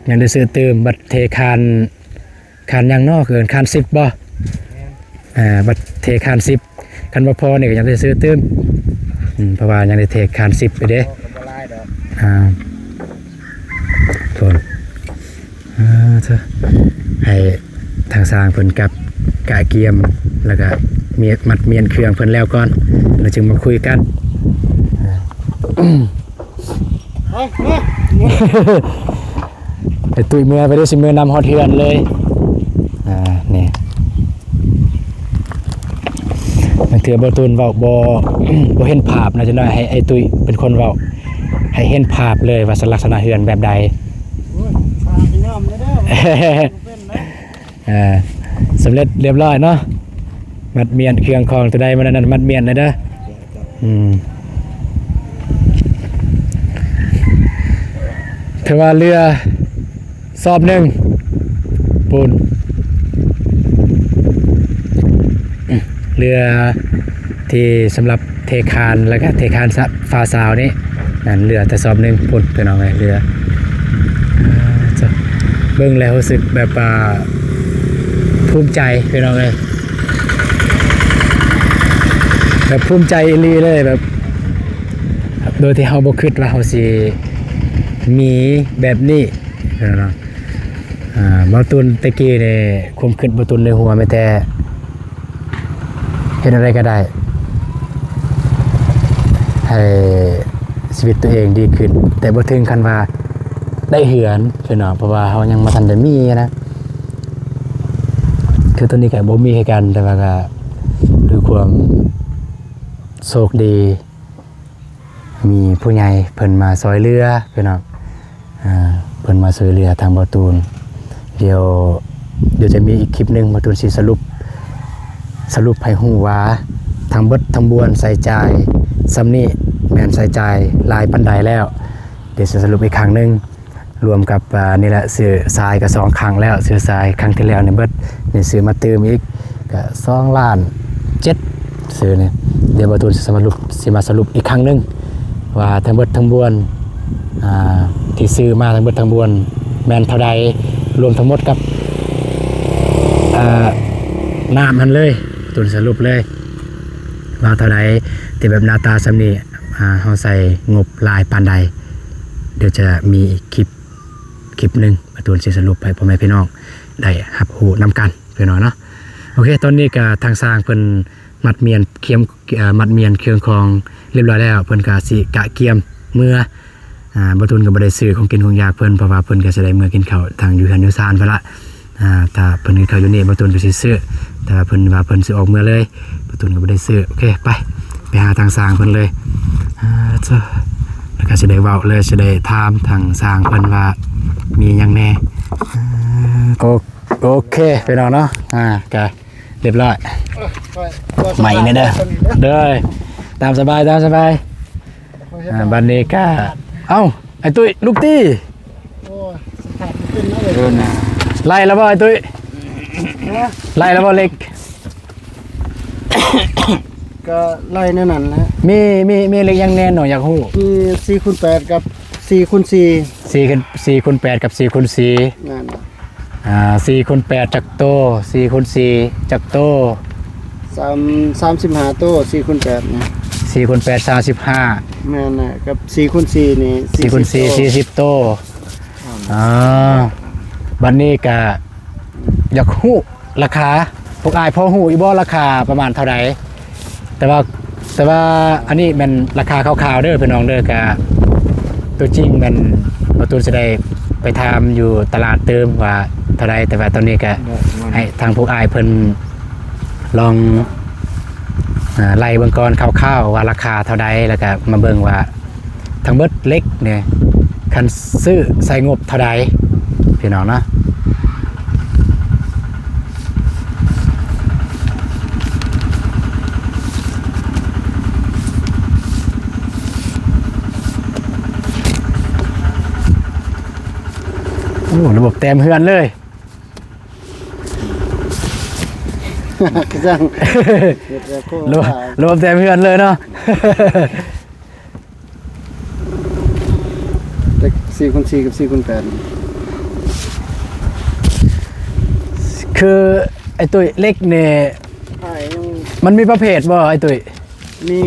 ຍັງໄດ້ຊື້ຕື່ມ. ບັດເທຄານ ຄານຫຍັງເນາະ ເອີ້ນຄານສິບບໍ່? ແມ່ນ ອ່າ ບັດເທຄານສິບ ຄັນບໍ່ພໍນີ້ກໍຍັງໄດ້ຊື້ຕື່ມ ອືມ ເພາະວ່າຍັງໄດ້ເທຄານສິບໄປເດ້ ບໍ່ ກໍບໍ່ຫຼາຍດອກ ອ່າ ໂທນ ອ່າ ເທີ ໃຫ້ທາງຊ່າງເພິ່ນກັບກະກຽມ ແລ້ວກະມຽນ ມັດມ້ຽນເຄື່ອງເພິ່ນແລ້ວກ່ອນ ແລ້ວຈຶ່ງມາຄຸຍກັນ ອ່າ. ໄອ້ຕຸ້ຍເມືອໄປເດ້ ຊິເມືອນຳຮອດເຮືອນເລີຍ ອ່າ ນີ້ ບາງເທື່ອບໍ່ຕູນເວົ້າ ບໍ່ ບໍ່ເຫັນພາບນະ ຈັກໜ້ອຍໃຫ້ໄອ້ຕຸ້ຍເປັນຄົນເວົ້າ ໃຫ້ເຫັນພາບເລີຍວ່າລັກສະນະເຮືອນແບບໃດ. ໂອ້ຍ ຝາກຍອມເດີ ເປັນນະ. ອ່າ ສຳເລັດລຽບຮ້ອຍເນາະ ມັດມ້ຽນເຄື່ອງຂອງ ໂຕໃດມັນອັນນັ້ນມັດມ້ຽນເດີ ອືມ ຖືວ່າເຫຼືອສອບໜຶ່ງ ປູນ ເຫຼືອທີ່ສຳລັບເທຄານ ແລ້ວກະເທຄານ ຝາຊາວນີ້ ນັ້ນເຫຼືອແຕ່ສອບໜຶ່ງພຸ້ນ ພີ່ນ້ອງເອີຍ ເຫຼືອ ເບິ່ງແລ້ວຮູ້ສຶກແບບວ່າພູມໃຈ ພີ່ນ້ອງເອີຍ ແບບພູມໃຈອີ່ຫຼີເລີຍ ແບບໂດຍທີ່ເຮົາບໍ່ຄິດວ່າເຮົາຊິມີແບບນີ້ ພີ່ນ້ອງເນາະ. ອ່າ ບ່າວຕຸນແຕ່ກີ້ນີ້ ຄວາມຄິດບ່າວຕຸນໃນຫົວມີແຕ່ ເຮັດແນວໃດກໍໄດ້ ໃຫ້ຊີວິດຕົວເອງດີຂຶ້ນ ແຕ່ບໍ່ເຖິງຂັ້ນວ່າໄດ້ເຮືອນ ພີ່ນ້ອງ ເພາະວ່າເຮົາຍັງບໍ່ທັນໄດ້ມີນະ ຄືຕອນນີ້ກໍບໍ່ມີຄືກັນ ແຕ່ວ່າກໍດ້ວຍຄວາມໂຊກດີ ມີຜູ້ໃຫຍ່ເພິ່ນມາຊ່ອຍເຫຼືອ ພີ່ນ້ອງ ອ່າ ເພິ່ນມາຊ່ວຍເຫຼືອທາງບ່າວຕູນ. ດຽວ ດຽວຈະມີອີກຄລິບໜຶ່ງ ບ່າວຕູນຊິສະຫຼຸບ ສະຫຼຸບໃຫ້ຮູ້ວ່າທັງເບິດທັງບວນໃຊ້ຈ່າຍສ່ຳນີ້ແມ່ນໃຊ້ຈ່າຍຫຼາຍປານໃດແລ້ວ ດຽວຊິສະຫຼຸບອີກຄັ້ງໜຶ່ງ ລວມກັບ ອ່າ ນີ້ແຫຼະ ຊື້ຊາຍກໍສອງຄັ້ງແລ້ວ ຊື້ຊາຍຄັ້ງທີ່ແລ້ວນີ້ເບິດ ນີ້ຊື້ມາຕື່ມອີກ ກະສອງລ້ານເຈັດ ຊື່ນີ້. ດຽວບ່າວຕູນຊິມາສະຫຼຸບ ຊິມາສະຫຼຸບອີກຄັ້ງໜຶ່ງ ວ່າທັງເບິດທັງບວນ ອ່າ ທີ່ຊື້ມາທັງເບິດທັງບວນແມ່ນເທົ່າໃດ ລວມທັງໝົດກັບ ອ່າ ນ້ຳຫັ້ນເລີຍ. ຕູນສະຫຼຸບເລີຍວ່າເທົ່າໃດ ທີ່ແບບໜ້າຕາສ່ຳນີ້ ອ່າ ເຮົາໃຊ້ງົບຫຼາຍປານໃດ. ດຽວຈະມີອີກຄລິບ ຄລິບໜຶ່ງ ບ່າວຕູນຊິສະຫຼຸບໃຫ້ພໍ່ແມ່ພີ່ນ້ອງໄດ້ຮັບຮູ້ນຳກັນ ພີ່ນ້ອງເນາະ. ໂອເຄ ຕອນນີ້ກະທາງຊ່າງເພິ່ນມັດມ້ຽນຄຽມ ເອີ ມັດມ້ຽນເຄື່ອງຂອງຮຽບຮ້ອຍແລ້ວ ເພິ່ນກະຊິກະກຽມເມືອ. ອ່າ ບ່າວຕູນກະບໍ່ໄດ້ຊື້ຂອງກິນຂອງຢາກເພິ່ນ ເພາະວ່າເພິ່ນກະຊິໄດ້ເມືອກິນເຂົ້າທາງຢູ່ເຮືອນຢູ່ຊານເພິ່ນລະ. ອ່າ ຖ້າເພິ່ນກິນເຂົ້າຢູ່ນີ້ ບ່າວຕູນກະຊິຊື້ ແຕ່ວ່າເພິ່ນວ່າເພິ່ນຊິອອກເມືອເລີຍ ບ່າວຕູນກະບໍ່ໄດ້ຊື້. ໂອເຄ ໄປ ໄປຫາທາງຊ່າງເພິ່ນເລີຍ. ອ່າ ເຈົ້າ ແລ້ວກະຊິໄດ້ເວົ້າເລີຍ ຊິໄດ້ຖາມທາງຊ່າງເພິ່ນວ່າມີຫຍັງແດ່. ອ່າ ໂອ ໂອເຄ ພີ່ນ້ອງເນາະ ອ່າ ກະຮຽບຮ້ອຍ. ເອີ ໄໝແດ່ເດີ ເດີ ຕາມສະບາຍ ຕາມສະບາຍ. ອ່າ ບັດນີ້ກະ ເອົ້າ ອ້າຍຕຸ້ຍ ລຸກຕິ. ໂອ້ຍ ສະພາບຂຶ້ນມາເລີຍ ເອີນະ. ໄລ່ແລ້ວບໍ່ອ້າຍຕຸ້ຍ? ຮະ? ໄລ່ແລ້ວບໍ່ເຫຼັກ? ກະໄລ່ແນວນັ້ນແຫຼະ. ມີ ມີ ມີເຫຼັກຫຍັງແດ່ນ້ອງຢາກຮູ້? ມີສີ່ຄູນແປດກັບສີ່ຄູນສີ່ ສີ່ຄູນ ສີ່ຄູນແປດກັບສີ່ຄູນສີ່ ແມ່ນ. ອ່າ ສີ່ຄູນແປດຈັກໂຕ? ສີ່ຄູນສີ່ຈັກໂຕ? ສາມ ສາມສິບຫ້າໂຕ ສີ່ຄູນແປດນະ. ສີ່ຄູນແປດ ສາມສິບຫ້າ ແມ່ນນະ. ກັບສີ່ຄູນສີ່ນີ້ ສີ່ຄູນສີ່ ສີ່ສິບໂຕ. ອ່າ ບັດນີ້ກະຢາກຮູ້ລາຄາ ພວກອ້າຍພໍຮູ້ຢູ່ບໍ່ ລາຄາປະມານເທົ່າໃດ? ແຕ່ວ່າ ແຕ່ວ່າອັນນີ້ແມ່ນລາຄາຄ່າວໆເດີພີ່ນ້ອງເດີ. ກະຕົວຈິງແມ່ນບ່າວຕູນຊິໄດ້ໄປຖາມຢູ່ຕະຫຼາດຕື່ມວ່າເທົ່າໃດ ແຕ່ວ່າຕອນນີ້ກະໃຫ້ທາງພວກອ້າຍເພິ່ນລອງ ອ່າ ໄລ່ເບິ່ງກ່ອນຄ່າວໆວ່າລາຄາເທົ່າໃດ ແລ້ວກະມາເບິ່ງວ່າທັງເບິດເຫຼັກນີ້ ຄັນຊື້ໃຊ້ງົບເທົ່າໃດ ພີ່ນ້ອງເນາະ. ໂອ້ ລະບົບແຕ້ມເຮືອນເລີຍ ກະຈັ່ງ ລະບົບ ລະບົບແຕ້ມເຮືອນເລີຍເນາະ. ແຕ່ສີ່ຄູນສີ່ກັບສີ່ຄູນແປດ ຄື ອ້າຍຕຸ້ຍ ເຫຼັກນີ້ ອ້າຍຍັງ ມັນມີປະເພດບໍ່ ອ້າຍຕຸ້ຍ? ມີ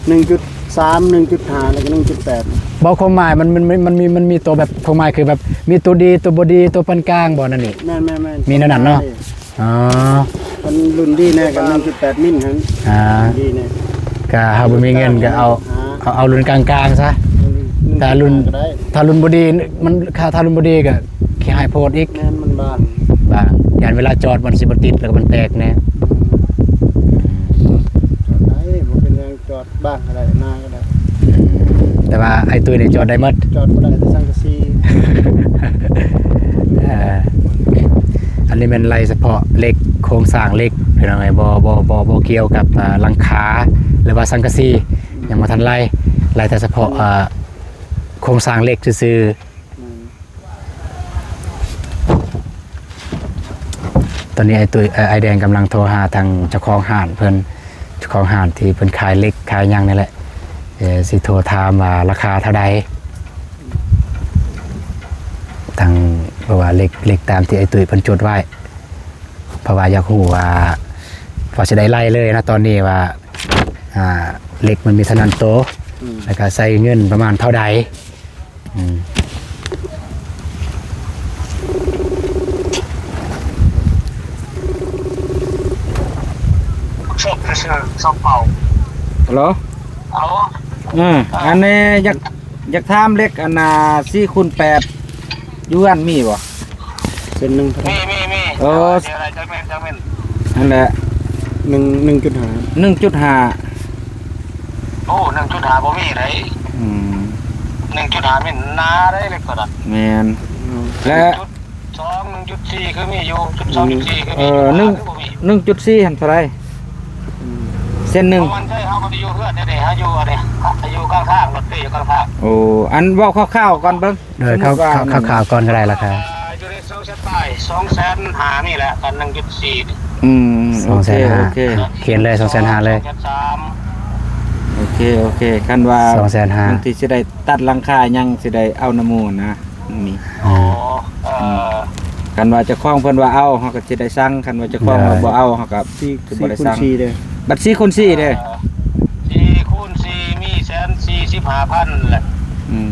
ໜຶ່ງຈຸດສາມ ໜຶ່ງຈຸດຫ້າ ແລ້ວກໍໜຶ່ງຈຸດແປດ. ບໍ່ ຄວາມໝາຍມັນ ມັນ ມັນ ມັນມີ ມັນມີໂຕແບບ ຄວາມໝາຍຄືແບບ ມີໂຕດີ ໂຕບໍ່ດີ ໂຕປານກາງບໍ່ ນັ້ນນີ້? ແມ່ນໆໆ ມີແນວນັ້ນເນາະ. ອໍ ມັນລຸ້ນດີແດ່ກໍໜຶ່ງຈຸດແປດມິນຫັ້ນ. ອ່າ ດີແດ່ ກະເຮົາບໍ່ມີເງິນກໍເອົາ ເອົາ ເອົາລຸ້ນກາງໆຊະ. ຖ້າລຸ້ນ ຖ້າລຸ້ນບໍ່ດີ ມັນ ຖ້າ ຖ້າລຸ້ນບໍ່ດີກໍຂີ້ຮ້າຍໂພດອີກ. ແມ່ນ ມັນບາງ ບາງ ຢ້ານເວລາຈອດມັນຊິບໍ່ຕິດ ແລ້ວກໍມັນແຕກແດ່. ອືມ ອືມ ໄດ້ ບໍ່ເປັນຫຍັງ. ຈອດບ້ານກໍໄດ້ ນາກໍໄດ້ ອືມ ແຕ່ວ່າອ້າຍຕຸ້ຍນີ້ຈອດໄດ້ໝົດ ຈອດບໍ່ໄດ້ແຕ່ສັງກະສີ. ເອີ ອັນນີ້ແມ່ນໄລ່ສະເພາະເຫຼັກ ໂຄງສ້າງເຫຼັກ ພີ່ນ້ອງເອີຍ ບໍ່ ບໍ່ ບໍ່ ບໍ່ກ່ຽວກັບ ອ່າ ຫຼັງຄາ ຫຼືວ່າສັງກະສີ ຍັງບໍ່ທັນໄລ່ ໄລ່ແຕ່ສະເພາະ ອ່າ ໂຄງສ້າງເຫຼັກຊື່ໆ. ອືມ ຕອນນີ້ອ້າຍຕຸ້ຍ ເອີ ອ້າຍແດງກຳລັງໂທຫາທາງເຈົ້າຂອງຮ້ານເພິ່ນ ເຈົ້າຂອງຮ້ານທີ່ເພິ່ນຂາຍເຫຼັກຂາຍຫຍັງນີ້ແຫຼະ ເອີ ຊິໂທຖາມວ່າລາຄາເທົ່າໃດ ທັງ ເພາະວ່າເຫຼັກ ເຫຼັກຕາມທີ່ອ້າຍຕຸ້ຍເພິ່ນຈົດໄວ້ ເພາະວ່າຢາກຮູ້ວ່າ ວ່າຊິໄດ້ໄລ່ເລີຍນະ ຕອນນີ້ວ່າ ອ່າ ເຫຼັກມັນມີເທົ່ານັ້ນໂຕ ອືມ ແລ້ວກໍໃຊ້ເງິນປະມານເທົ່າໃດ. ອືມ ຊອບ ຊອບເປົ່າ ຮັລໂຫຼ ເອົາ ເອີ ອັນນີ້ຢາກ ຢາກຖາມເຫຼັກ ອັນນ່າ ສີ່ຄູນແປດ ຢູ່ເຮືອນມີບໍ່? ເສັ້ນໜຶ່ງເທົ່າໃດ? ມີ ມີ ມີ ເອີ ເອີ ເອີ ຈັ່ງແມ່ນ ຈັ່ງແມ່ນ ຫັ້ນແຫຼະ ໜຶ່ງ ໜຶ່ງຈຸດຫ້າ ໜຶ່ງຈຸດຫ້າ. ໂອ້ ໜຶ່ງຈຸດຫ້າ ບໍ່ມີໃດ ອືມ ໜຶ່ງຈຸດຫ້າ ມີໜາໄດ໋ ເຫຼັກໂຕນັ້ນ ແມ່ນ ອືມ ແລະ ໜຶ່ງຈຸດສອງ ໜຶ່ງຈຸດສີ່ ຄືມີຢູ່ ຈຸດສອງ ຈຸດສີ່ ຄືມີຢູ່ ເອີ ໜຶ່ງ ໜຶ່ງຈຸດສີ່ ຫັ້ນເທົ່າໃດ? ອືມ ເສັ້ນໜຶ່ງ ເຮົາມັນໃຊ້ ເຮົາບໍ່ໄດ້ຢູ່ເຮືອນເດ້ ເຮົາຢູ່ອັນນີ້ ຢູ່ກາງທາງ ລົດເພຢູ່ກາງທາງ. ໂອ້ ອັນເວົ້າຄ່າວໆກ່ອນເບິ່ງ ໂດຍ ສະມຸດວ່າ ຄ່າວໆກ່ອນກໍໄດ້ລະ ອ່າ ຢູ່ໃນ ຈະໄປສອງແສນຫ້ານີ້ແຫຼະ ຄັນໜຶ່ງຈຸດສີ່ນີ້ ອືມ ສອງແສນຫ້າ ໂອເຄ ໂອເຄ ຂຽນເລີຍ ສອງແສນຫ້າເລີຍ ສອງແສນສາມ ໂອເຄ ໂອເຄ ຄັນວ່າ ສອງແສນຫ້າ ບາງທີຊິໄດ້ຕັດຫຼັງຄາຫຍັງ ຊິໄດ້ເອົານຳໝູ່ນະ ນີ້ ອໍ ເອີ ອືມ ຄັນວ່າເຈົ້າຂອງເພິ່ນວ່າເອົາ ເຮົາກໍຊິໄດ້ສັ່ງ ຄັນວ່າເຈົ້າຂອງວ່າບໍ່ເອົາ ເຮົາກໍຊິ ຊິບໍ່ໄດ້ສັ່ງ ສີ່ຄູນສີ່ເດ້ ບັດສີ່ຄູນສີ່ເດ້ ເອີ ສີ່ຄູນສີ່ ມີແສນສີ່ສິບຫ້າພັນແຫຼະ ອືມ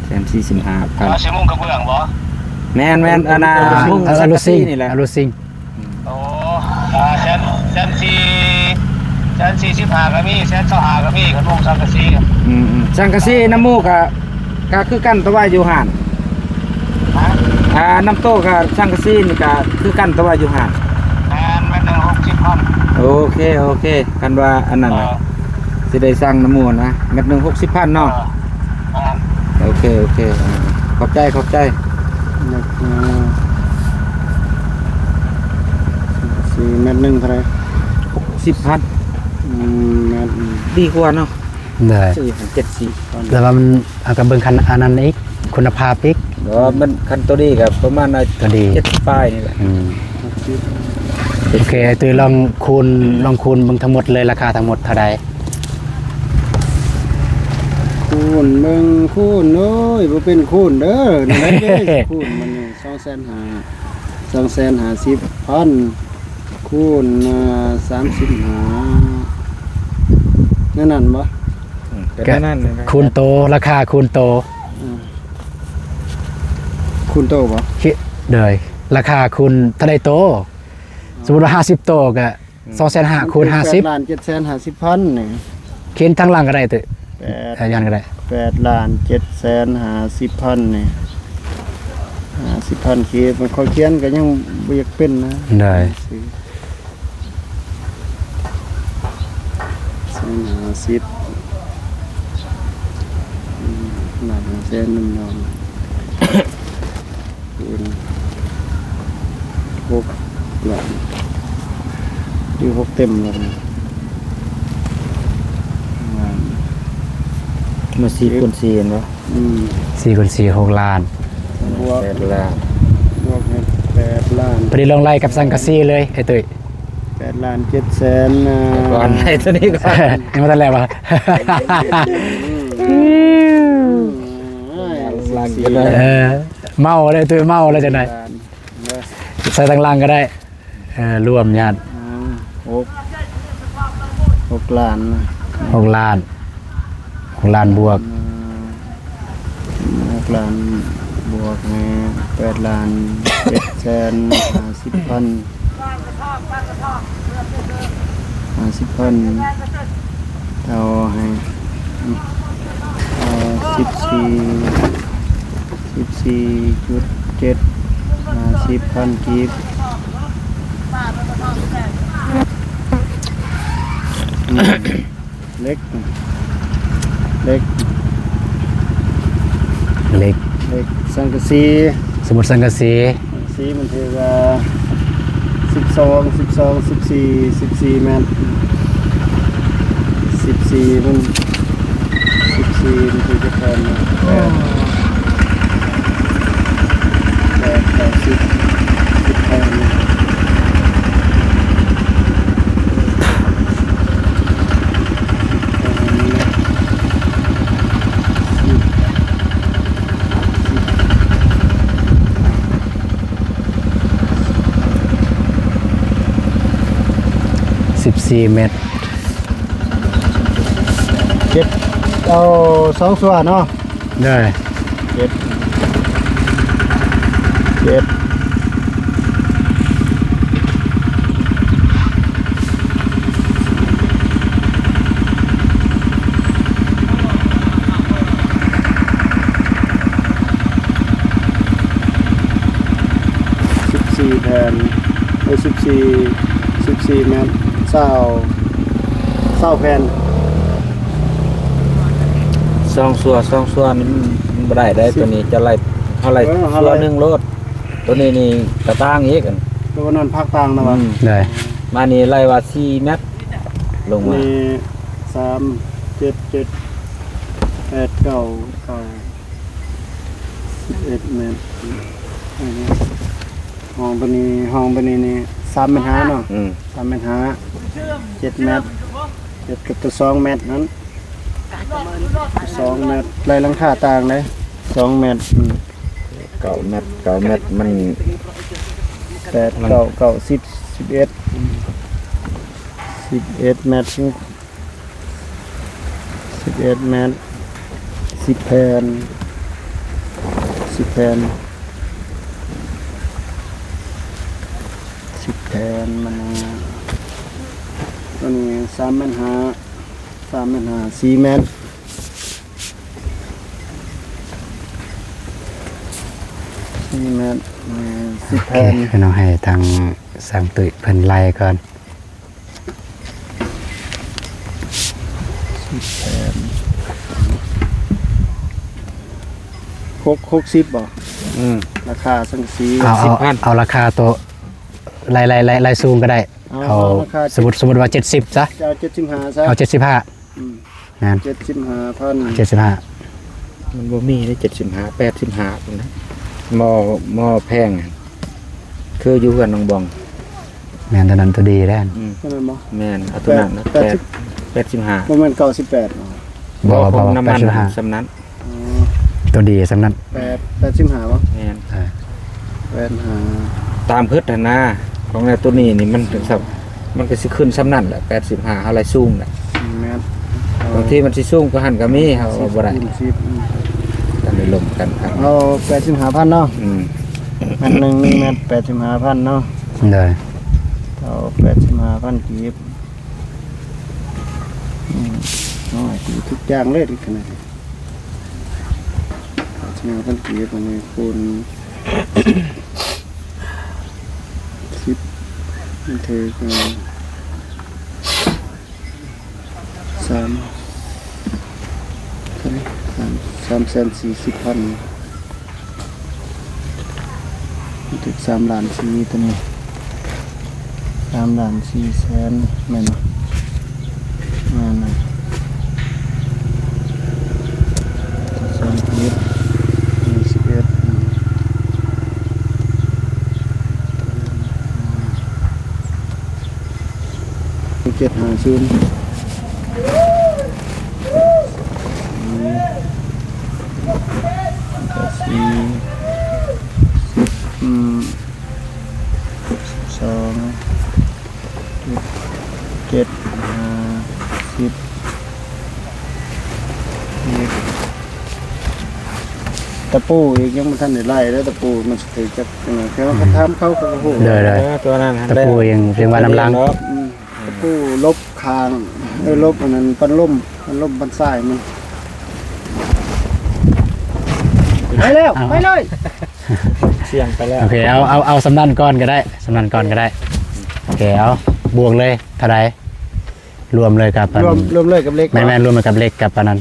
ແສນສີ່ສິບຫ້າພັນ ເອົາຊິມຸງກະເບື້ອງບໍ່? ແມ່ນໆ ອັນນ່າ ມຸງສັງກະສີນີ້ແຫຼະ ອາລຸຊິງ ໂອ້ ອ່າ ແສນ ແສນສີ່ ແສນສີ່ສິບຫ້າກໍມີ ແສນຊາວຫ້າກໍມີ ຄັນມຸງສັງກະສີ ອືມໆ ສັງກະສີນຳໝູ່ກໍ ກໍຄືກັນ ແຕ່ວ່າຢູ່ຫັ້ນ ຮະ? ອ່າ ນຳໂຕະກັບສັງກະສີນີ້ກໍຄືກັນ ແຕ່ວ່າຢູ່ຫັ້ນ ແມ່ນ ແມັດໜຶ່ງຫົກສິບພັນ ໂອເຄ ໂອເຄ ຄັນວ່າອັນນັ້ນນະ ເອີ ຊິໄດ້ສັ່ງນຳໝູ່ນະ ແມັດໜຶ່ງຫົກສິບພັນເນາະ ເອີ ແມ່ນ ໂອເຄ ໂອເຄ ຂອບໃຈ ຂອບໃຈ ເອີ ສີ່ແມັດໜຶ່ງເທົ່າໃດ? ຫົກສິບພັນ ອືມ ແມັດໜຶ່ງ ດີກວ່າເນາະ ໄດ້ ຊື້ເຈັດສິບ ແຕ່ວ່າມັນ ເຮົາກໍເບິ່ງຄັນອັນນັ້ນອີກ ຄຸນນະພາບອີກ ບໍ່ ມັນຄັນໂຕນີ້ກໍປະມານ ໂຕນີ້ ເຈັດສິບປາຍນີ້ແຫຼະ ອືມ ຫົກສິບ ໂອເຄ ໄອ້ຕຸ້ຍລອງຄູນ ລອງຄູນເບິ່ງທັງໝົດເລີຍ ລາຄາທັງໝົດເທົ່າໃດ? ຄູນເບິ່ງ ຄູນ ໂອ້ຍ ບໍ່ເປັນຄູນເດີ ແນວໃດເດ້ ຄູນມັນນີ້ ສອງແສນຫ້າ ສອງແສນຫ້າສິບພັນ ຄູນ ອ່າ ສາມສິບຫ້າ ແນວນັ້ນບໍ່? ອືມ ກໍແນວນັ້ນແຫຼະ ຄູນໂຕ ລາຄາຄູນໂຕ ອືມ ຄູນໂຕບໍ່? ໂດຍ ລາຄາຄູນເທົ່າໃດໂຕ? ສົມມຸດວ່າຫ້າສິບໂຕກໍ ອືມ ສອງແສນຫ້າຄູນຫ້າສິບ ແປດລ້ານເຈັດແສນຫ້າສິບພັນນີ້ ຂຽນທາງຫຼັງກໍໄດ້ເຕີ ແປດ ເອີ ຢ້ານກໍໄດ້ ແປດລ້ານເຈັດແສນຫ້າສິບພັນນີ້ ຫ້າສິບພັນກີບ ມັນຂ້ອຍຂຽນກໍຍັງບໍ່ຢາກເປັນນະ ໄດ້ ແສນຫ້າສິບ ອືມ ລ້ານຫ້າແສນໜຶ່ງດອນ ເປັນຫົກລ້ານ ຢູ່ຫົກເຕັມແລ້ວນີ້ ມາສີ່ຄູນສີ່ເຫັນບໍ່? ອືມ ສີ່ຄູນສີ່ ຫົກລ້ານ ບວກ ແປດລ້ານ ບວກໃຫ້ແປດລ້ານ ພໍດີລົງໄລ່ກັບສັງກະສີເລີຍ ໄອ້ຕຸ້ຍ ແປດລ້ານເຈັດແສນ ອ່າ ກ່ອນ ໃຫ້ຕົວນີ້ກ່ອນ ຍັງບໍ່ທັນແລ້ວຫວາ? ອືມ ເອີ ເມົາເລີຍ ຕຸ້ຍເມົາເລີຍຈັ່ງໃດ ໃສ່ທາງຫຼັງກໍໄດ້ ເອີ ລວມຍາດ ອ່າ ຫົກ ຫົກລ້ານນະ ຫົກລ້ານ ຫົກລ້ານບວກ ອ່າ ຫົກລ້ານບວກໃຫ້ແປດລ້ານເຈັດແສນຫ້າສິບພັນ ຫ້າສິບພັນ ເອົາໃຫ້ ເອົາສິບສີ່ ສິບສີ່ຈຸດເຈັດ ຫ້າສິບພັນກີບ ອືມ ເຫຼັກ ເຫຼັກ ເຫຼັກ ເຫຼັກ ສັງກະສີ ສົມມຸດສັງກະສີ ສັງກະສີມັນຖືວ່າ ສິບສອງ ສິບສອງ ສິບສີ່ ສິບສີ່ແມັດ ສິບສີ່ມັນ ສິບສີ່ມັນຄືຈະເທົ່ານັ້ນ ແປດ ແປດ ເກົ້າ ສິບ ສິບ ເທົ່ານັ້ນ ສິບສີ່ແມັດ ເກັບເອົາສອງສ່ວນເນາະ ໄດ້ ເກັບ ເກັບ ສິບສີ່ແຜ່ນ ເອີ ສິບສີ່ ສິບສີ່ແມັດ ຊາວ ຊາວແຜ່ນ ສອງສ່ວນ ສອງສ່ວນນີ້ມັນ ມັນບໍ່ໄດ້ເດ້ ສິບ ຕົວນີ້ຈະໄລ່ ເຮົາໄລ່ ເອີ ເຮົາໄລ່ສ່ວນໜຶ່ງໂລດ ຕົວນີ້ນີ້ກະຕ່າງອີກ ຕົວນັ້ນພາກຕ່າງນະຫວາ ອືມ ໄດ້ ມານີ້ໄລ່ວ່າສີ່ແມັດ ລົງມາ ນີ້ ສາມ ເຈັດ ເຈັດ ແປດ ເກົ້າ ເກົ້າ ສິບເອັດແມັດ ອັນນີ້ ຫ້ອງໂຕນີ້ ຫ້ອງໂຕນີ້ນີ້ສາມແມັດຫ້າເນາະ ອືມ ສາມແມັດຫ້າ ເຈັດແມັດ ເຈັດກັບໂຕສອງແມັດນັ້ນ ສອງແມັດ ໄລ່ຫຼັງຄາຕ່າງເດ້ ສອງແມັດ ອືມ ເກົ້າແມັດ ເກົ້າແມັດ ມັນ ແປດ ເກົ້າ ເກົ້າ ສິບ ສິບເອັດ ອືມ ສິບເອັດແມັດ ສິບເອັດແມັດ ສິບແຜ່ນ ສິບແຜ່ນ ສິບແຜ່ນ ມັນ ໂຕນີ້ສາມແມັດຫ້າ ສາມແມັດຫ້າ ສີ່ແມັດ ສີ່ແມັດ ເອີ ສິບແຜ່ນ ໂອເຄ ພີ່ນ້ອງ ໃຫ້ທາງຊ່າງຕຸ້ຍເພິ່ນໄລ່ກ່ອນ ສິບແຜ່ນ ຫົກ ຫົກສິບບໍ່? ອືມ ລາຄາສັງກະສີ ເອົາ ເອົາ ສິບພັນ ເອົາລາຄາໂຕ ໄລ່ ໄລ່ ໄລ່ ໄລ່ສູງກໍໄດ້ ເອົາ ເອົາ ເອົາລາຄາ ສົມມຸດ ສົມມຸດວ່າເຈັດສິບຊະ ຈະເອົາເຈັດສິບຫ້າຊະ ເອົາເຈັດສິບຫ້າ ອືມ ແມ່ນ ເຈັດສິບຫ້າພັນ ເຈັດສິບຫ້າ ມັນບໍ່ມີເດ້ ເຈັດສິບຫ້າ ແປດສິບຫ້າພຸ້ນນະ ໝໍ້ ໝໍ້ແພງ ຄືຢູ່ເຮືອນນ້ອງບອງ ແມ່ນ ໂຕນັ້ນໂຕດີແລ້ວ ອືມ ໂຕນັ້ນບໍ່? ແມ່ນ ເອົາໂຕນັ້ນນະ ແປດ ແປດ ແປດສິບ ແປດສິບຫ້າ ບໍ່ແມ່ນເກົ້າສິບແປດບໍ? ບໍ່ ບໍ່ ບໍ່ ຂອງນ້ຳມັນ ແປດສິບຫ້າ ສ່ຳນັ້ນ ອໍ ໂຕດີສ່ຳນັ້ນ ແປດ ແປດສິບຫ້າບໍ່? ແມ່ນ ເອີ ແປດຫ້າ ຕາມຄຶດຫັ້ນນາ ຂອງແນວໂຕນີ້ນີ້ມັນເປັນສ່ຳ ມັນກໍຊິຂຶ້ນສ່ຳນັ້ນແຫຼະ ແປດສິບຫ້າ ເຮົາໄລ່ສູງແຫຼະ ແມ່ນ ບາງທີມັນຊິສູງກວ່າຫັ້ນກໍມີ ເຮົາເວົ້າບໍ່ໄດ້ ສິບ ອືມ ຕ້ອງໄດ້ລົມກັນຄັກ ເອົາແປດສິບຫ້າພັນເນາະ ອືມ ແມັດໜຶ່ງ ໜຶ່ງແມັດ ແປດສິບຫ້າພັນເນາະ ໂດຍ ເອົາແປດສິບຫ້າພັນກີບ ອືມ ເອົາໃຫ້ຖືກທຸກຢ່າງເລີຍ ຂະໜາດນີ້ ແປດສິບຫ້າພັນກີບ ອັນນີ້ຄູນ ສິບ ມັນຖືກ ສາມ ເທົ່າໃດ ສາມ ສາມແສນສີ່ສິບພັນ ມັນຖືກສາມລ້ານສີ່ ໂຕນີ້ ສາມລ້ານສີ່ແສນ ແມ່ນບໍ່? ແມ່ນນະ ສາມສິບເອັດ ສິບເອັດ ເຈັດຫ້າສູນ ສີ່ ສິບ ອືມ ສອງ ເຈັດ ຫ້າ ສິບ ອີກ ຕະປູອີກ ຍັງບໍ່ທັນໄດ້ໄລ່ເດ້ ຕະປູມັນຊິຖືກຈັກອັນນັ້ນ ແຕ່ວ່າ ອືມ ຖາມເຂົາ ເຂົາກໍຮູ້ ໂດຍໆ ເອີ ຕົວນັ້ນ ຕະປູຍັງ ຍັງວ່ານຳຫຼັງ ອືມ ຕະປູຫຼົບຂ້າງ ເອີ ຫຼົບອັນນັ້ນ ປັນລົມ ປັນລົມ ປັນຊາຍມັນ ໄປແລ້ວ ເອົາ ໄປເລີຍ ສ່ຽງໄປແລ້ວ ໂອເຄ ເອົາ ເອົາ ເອົາສ່ຳນັ້ນກ່ອນກໍໄດ້ ສ່ຳນັ້ນກ່ອນກໍໄດ້ ໂອເຄ ເອົາ ບວກເລີຍ ເທົ່າໃດ? ລວມເລີຍກັບ ລວມ ລວມເລີຍກັບເຫຼັກ ແມ່ນໆ ລວມເລີຍກັບເຫຼັກກັບອັນນັ້ນ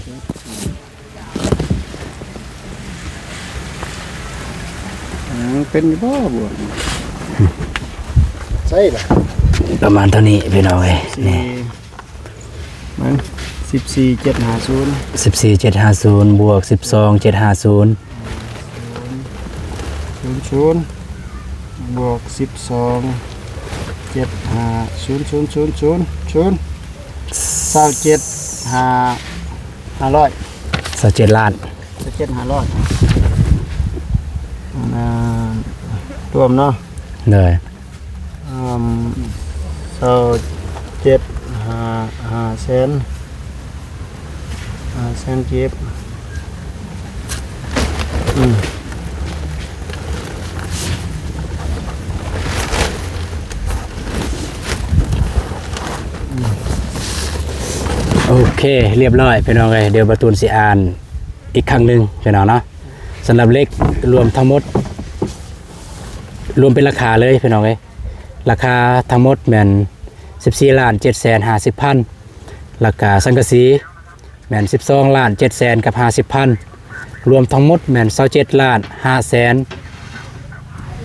ອືມ ເປັນຢູ່ບໍ່ ບວກ ໃຊ່ລະ ປະມານເທົ່ານີ້ພີ່ນ້ອງເອີຍ ນີ້ ມັນ ສິບສີ່ ເຈັດຫ້າສູນ ສິບສີ່ ເຈັດຫ້າສູນ ບວກ ສິບສອງ ເຈັດຫ້າສູນ ສູນ ບວກ ສິບສອງ ເຈັດຫ້າ ສູນ ສູນ ສູນ ສູນ ສູນ ຊາວເຈັດ ຫ້າ ຫ້າຮ້ອຍ ຊາວເຈັດລ້ານ ຊາວເຈັດ ຫ້າຮ້ອຍ ອ່າ ລວມເນາະ ໂດຍ ອືມ ຊາວເຈັດ ຫ້າ ຫ້າແສນ ຫ້າແສນກີບ ອືມ ໂອເຄ ລຽບຮ້ອຍພີ່ນ້ອງເອີຍ ດຽວບ່າວຕູນຊິອ່ານອີກຄັ້ງໜຶ່ງພີ່ນ້ອງເນາະ ສຳລັບເຫຼັກລວມທັງໝົດ ລວມເປັນລາຄາເລີຍພີ່ນ້ອງເອີຍ ລາຄາທັງໝົດແມ່ນ ສິບສີ່ລ້ານເຈັດແສນຫ້າສິບພັນ ແລ້ວກະສັງກະສີແມ່ນ ສິບສອງລ້ານເຈັດແສນກັບຫ້າສິບພັນ ລວມທັງໝົດແມ່ນ ຊາວເຈັດລ້ານຫ້າແສນ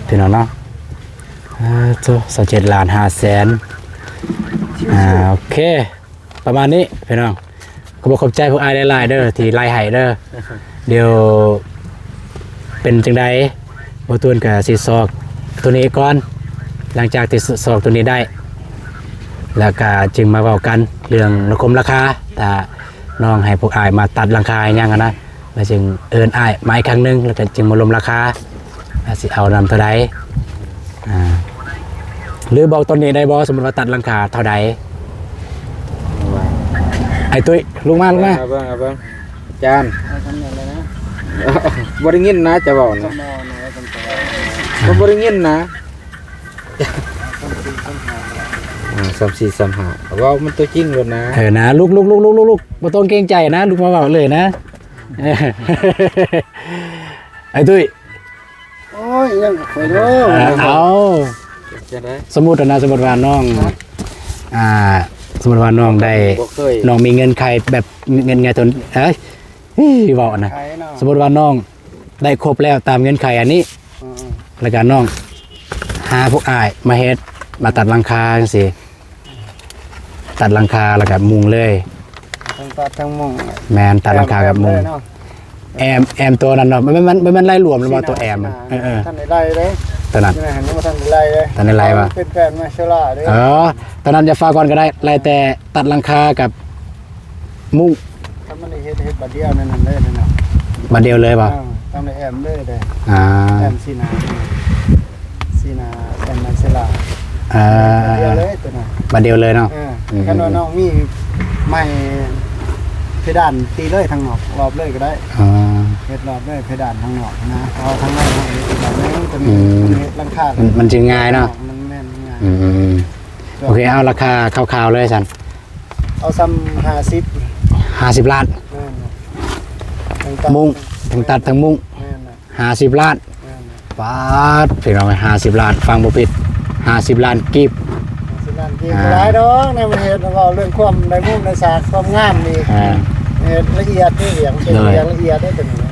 ພີ່ນ້ອງເນາະ ເອີ ໂທ້ ຊາວເຈັດລ້ານຫ້າແສນ ອ່າ ໂອເຄ ປະມານນີ້ພີ່ນ້ອງ ກໍຂໍຂອບໃຈພວກອ້າຍຫຼາຍໆເດີ ທີ່ໄລ່ໃຫ້ເດີ ດຽວເປັນຈັ່ງໃດ ບ່າວຕູນກໍຊິຊອກ ໂຕນີ້ກ່ອນ ຫຼັງຈາກທີ່ຊອກໂຕນີ້ໄດ້ ແລ້ວກະຈຶ່ງມາເວົ້າກັນເລື່ອງລະຄົມລາຄາ. ຖ້ານ້ອງໃຫ້ພວກອ້າຍມາຕັດຫຼັງຄາໃຫ້ຫຍັງຫັ້ນນະ ແລ້ວຈຶ່ງເອີ້ນອ້າຍມາອີກຄັ້ງໜຶ່ງ ແລ້ວກະຈຶ່ງມາລົມລາຄາ ວ່າຊິເອົານຳເທົ່າໃດ. ອ່າ ຫຼືບອກຕອນນີ້ໄດ້ບໍ່ ສົມມຸດວ່າຕັດຫຼັງຄາເທົ່າໃດ? ໄອ້ຕຸ້ຍ ລຸກມາ ລຸກມາ ເອົາເບິ່ງ ເອົາເບິ່ງ ອາຈານ ເອົາທຳນັ້ນແຫຼະນະ ບໍ່ໄດ້ຍິນນະ ຈະເວົ້ານະ ເອົານະ ມັນບໍ່ໄດ້ຍິນນະ. ອ່າ ສາມສີ່ ສາມຫ້າ ເວົ້າມັນຕົວຈິງໂລດນະ. ເອີນະ ລຸກໆ ບໍ່ຕ້ອງເກງໃຈນະ ລຸກມາເວົ້າເລີຍນະ. ໄອ້ຕຸ້ຍ ໂອ້ຍ ຍັງຂ້ອຍເດີ ເອົາ ເປັນຈັ່ງໃດ? ສົມມຸດນະ ສົມມຸດວ່ານ້ອງ ອ່າ ສົມມຸດວ່ານ້ອງໄດ້ ບໍ່ເຄີຍ ນ້ອງມີເງື່ອນໄຂແບບເງື່ອນໄຂຕົນ ເອີຍ ເວົ້ານະ ສະໝຸດວ່ານ້ອງໄດ້ຄົບແລ້ວຕາມເງື່ອນໄຂອັນນີ້ ອືມ ແລ້ວກະນ້ອງຫາພວກອ້າຍມາເຮັດ ມາຕັດຫຼັງຄາຈັ່ງຊີ້ ຕັດຫຼັງຄາແລ້ວກະມຸງເລີຍ ທັງຕັດທັງມຸງ ແມ່ນ ຕັດຫຼັງຄາກັບມຸງ ແອ້ມເລີຍເນາະ ແອ້ມ ແອ້ມໂຕນັ້ນເນາະ ມັນ ມັນ ມັນ ມັນໄລ່ລວມແລ້ວບໍ່ ໂຕແອ້ມ ເອີໆ ທັນໄດ້ໄລ່ເດ້ ໂຕນັ້ນ ຍັງບໍ່ທັນໄດ້ໄລ່ເດ້ ທັນໄດ້ໄລ່ວ່າ ເປັນແຜ່ນໄມ້ເຊລາເດ້ ເອີ ໂຕນັ້ນຢ່າຟ້າວກ່ອນກໍໄດ້ ໄລ່ແຕ່ ຕັດຫຼັງຄາກັບມຸ້ງ ຖ້າມັນໄດ້ເຮັດ ເຮັດບາດດຽວນັ້ນເລີຍເນາະ ບາດດຽວເລີຍບໍ່ ເອີ ຕ້ອງໄດ້ແອ້ມເລີຍເດ້ ອ່າ ແອ້ມຊີ້ນະ ຊີ້ນະ ແອ້ມໄມ້ເຊລາ ອ່າ ບາດດຽວເລີຍໂຕນັ້ນ ບາດດຽວເລີຍເນາະ ເອີ ອືມ ຄັນວ່ານ້ອງມີໄມ້ເພດານ ຕີເລີຍທາງນອກ ລອບເລີຍກໍໄດ້ ອ່າ ເຮັດລອບເລີຍເພດານທາງນອກນະ ເອົາທາງໃນເຮົາເຮັດອີກແບບໜຶ່ງ ໂຕນີ້ ອືມ ເຮັດຫຼັງຄາ ມັນ ມັນຊິງ່າຍເນາະ ມັນແມ່ນງ່າຍ ອືມໆ ໂອເຄ ເອົາລາຄາຄ່າວໆເລີຍຊັ້ນ ເອົາຊ່ຳຫ້າສິບ ຫ້າສິບລ້ານ ແມ່ນ ທັງຕັດ ມຸ້ງ ທັງຕັດທັງມຸ້ງ ແມ່ນ ຫ້າສິບລ້ານ ແມ່ນ ປາດ ພີ່ນ້ອງເອີຍ ຫ້າສິບລ້ານ ຟັງບໍ່ຜິດ ຫ້າສິບລ້ານກີບ ຫ້າສິບລ້ານກີບ ອ່າ ບໍ່ຫຼາຍດອກ ໃນປະເທດເວົ້າເລື່ອງຄວາມໄດ້ມຸມໄດ້ສາກ ຄວາມງາມນີ້ ອ່າ ເຮັດລະອຽດເດ້ ວຽກເປັນ ໂດຍ ວຽກລະອຽດເດ້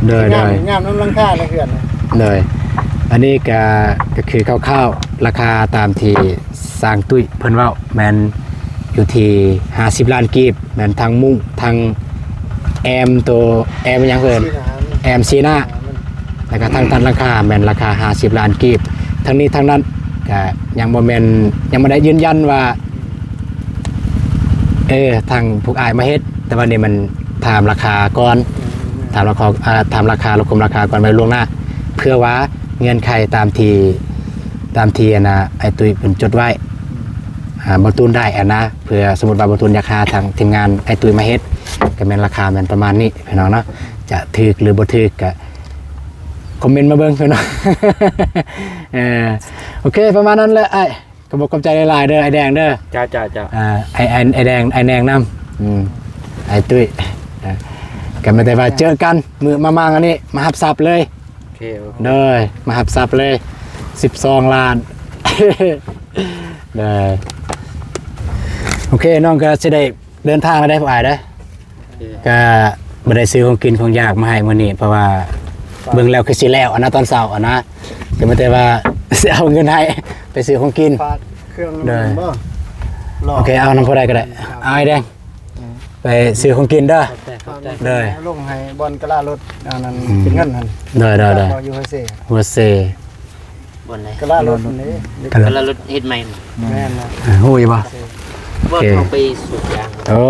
ໂດຍ ງາມ ໂດຍ ງາມນຳຫຼັງຄາໃນເຮືອນ ໂດຍ ອັນນີ້ກະ ກະຄືຄ່າວໆ ລາຄາຕາມທີ່ ຊ່າງຕຸ້ຍເພິ່ນເວົ້າແມ່ນຢູ່ທີ່ຫ້າສິບລ້ານກີບ ແມ່ນທັງມຸ້ງ ທັງແອ້ມ ໂຕແອ້ມຫຍັງເອີ້ນ ຊີ້ນະ ແອ້ມຊີ້ນະ ອ່າ ແລ້ວກະທັງຕັດຫຼັງຄາແມ່ນລາຄາຫ້າສິບລ້ານກີບ ທັງນີ້ທັງນັ້ນກະຍັງບໍ່ແມ່ນ ຍັງບໍ່ໄດ້ຢືນຢັນວ່າ ເອີ ທາງພວກອ້າຍມາເຮັດ ແຕ່ວ່ານີ້ມັນຖາມລາຄາກ່ອນ ຖາມລາຄາ ອ່າ ຖາມລາຄາ ລະຄົມລາຄາກ່ອນໄວ້ລ່ວງໜ້າ ເພື່ອວ່າເງື່ອນໄຂຕາມທີ່ ຕາມທີ່ອັນນ່າ ອ້າຍຕຸ້ຍເພິ່ນຈົດໄວ້ ອ່າ ບໍ່ຕູນໄດ້ຫັ້ນນະ ເພື່ອສົມມຸດວ່າບໍ່ຕູນຢາກຫາທາງທີມງານອ້າຍຕຸ້ຍມາເຮັດ ກະແມ່ນລາຄາແມ່ນປະມານນີ້ພີ່ນ້ອງເນາະ ຈະຖືກຫຼືບໍ່ຖືກກະຄອມເມັນມາເບິ່ງພີ່ນ້ອງ ເອີ ໂອເຄ ປະມານນັ້ນແຫຼະອ້າຍ ກະຂໍຂອບໃຈຫຼາຍໆເດີ ອ້າຍແດງເດີ ຈ້າໆໆ ອ່າ ອ້າຍ ອ້າຍແດງ ອ້າຍແດງນຳ ອືມ ອ້າຍຕຸ້ຍ ກະມີແຕ່ວ່າເຈີກັນມື້ມາໝ່າງອັນນີ້ ມາຮັບຊັບເລີຍ ໂອເຄ ໂອເຄ ໂດຍ ມາຮັບຊັບເລີຍ ສິບສອງລ້ານ ໂດຍ ໂອເຄ ນ້ອງກະຊິໄດ້ເດີນທາງແລ້ວເດ້ພວກອ້າຍເດີ ໂອເຄ ກະບໍ່ໄດ້ຊື້ຂອງກິນຂອງຢາກມາໃຫ້ມື້ນີ້ ເພາະວ່າເບິ່ງແລ້ວຄືຊິແລ້ວຫັ້ນນະ ຕອນເຊົ້າຫັ້ນນະ ກະມີແຕ່ວ່າຊິເອົາເງິນໃຫ້ໄປຊື້ຂອງກິນ ຝາກເຄື່ອງນຳ ໂດຍ ບໍ່ ໂອເຄ ເອົານຳຜູ້ໃດກະໄດ້ ເອົາໃຫ້ແດງ ໄປຊື້ຂອງກິນເດີ ຂອບໃຈ ຂອບໃຈ ໂດຍ ລົງໃຫ້ບ່ອນກະລາລົດ ອັນນັ້ນ ອືມ ເກັບເງິນຫັ້ນ ໂດຍໆໆ ຢູ່ຫົວເຊ ຫົວເຊ ບ່ອນໃດ ກະລາລົດນີ້ ກະລາລົດເຮັດໃໝ່ ແມ່ນນະ ອ່າ ຮູ້ຢູ່ບໍ່ ໂອເຄ ເຮົາໄປສູບຢາງ ໂອ້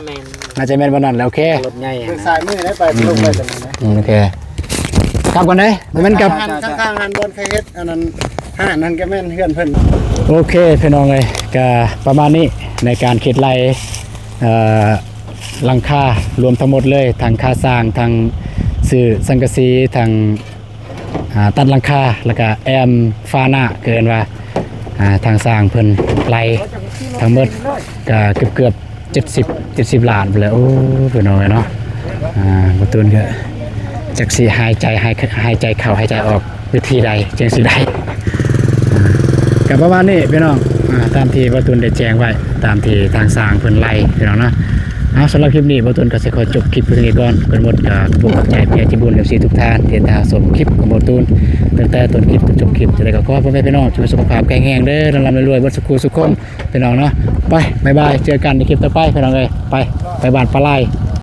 ແມ່ນ ໜ້າຈະແມ່ນບ່ອນນັ້ນແຫຼະ ໂອເຄ ລົດໃຫຍ່ ທາງຊ້າຍມືໄດ້ໄປ ອືມ ລົງໄປຕະນັ້ນນະ ອືມ ໂອເຄ ກັບກ່ອນເດີ ບໍ່ແມ່ນກັບ ຂ້າງໆຫັ້ນບ່ອນເຄີຍເຮັດ ອັນນັ້ນ ຮ້ານນັ້ນກະແມ່ນເຮືອນເພິ່ນ ໂອເຄ ພີ່ນ້ອງເອີຍ ກະປະມານນີ້ ໃນການຄິດໄລ່ ເອີ ຫຼັງຄາລວມທັງໝົດເລີຍ ທັງຄ່າສ້າງ ທັງຊື້ສັງກະສີ ທັງ ອ່າ ຕັດຫຼັງຄາ ແລ້ວກະແອ້ມຝາໜ້າ ເອີ້ນວ່າ ອ່າ ທາງຊ່າງເພິ່ນໄລ່ທັງໝົດກະເກືອບໆ ເຈັດສິບ ເຈັດສິບລ້ານພຸ້ນແຫຼະ ໂອ້ ພີ່ນ້ອງເອີຍເນາະ ອ່າ ບໍ່ຕູນກະຈັກຊິຫາຍໃຈ ຫາຍ ຫາຍໃຈເຂົ້າຫາຍໃຈອອກ ວິທີໃດຈຶ່ງຊິໄດ້ ກະປະມານນີ້ພີ່ນ້ອງ ອ່າ ຕາມທີ່ບ່າວຕູນໄດ້ແຈ້ງໄວ້ ຕາມທີ່ທາງຊ່າງເພິ່ນໄລ່ພີ່ນ້ອງເນາະ ເອົາ ສຳລັບຄລິບນີ້ບ່າວຕູນກະຊິຂໍຈົບຄລິບພຽງເທົ່ານີ້ກ່ອນ ເກີນໝົດກະຂອບໃຈຜູ້ໃຫຍ່ໃຈບຸນ ເອັຟຊີ ທຸກທ່ານທີ່ຕິດຕາມຊົມຄລິບຂອງບ່າວຕູນ ຕັ້ງແຕ່ຕົ້ນຄລິບຈົນຈົບຄລິບ ຈັ່ງໃດກະຂໍໃຫ້ພໍ່ແມ່ພີ່ນ້ອງຈົ່ງມີສຸຂະພາບແຂງແຮງເດີ ລ່ຳໆລວຍໆ ເບິດສູ່ຄູ່ສູ່ຄົນພີ່ນ້ອງເນາະ ໄປ ບາຍບາຍ ເຈີກັນໃນຄລິບຕໍ່ໄປພີ່ນ້ອງເອີຍ ໄປ ໄປບ້ານປາລາຍ.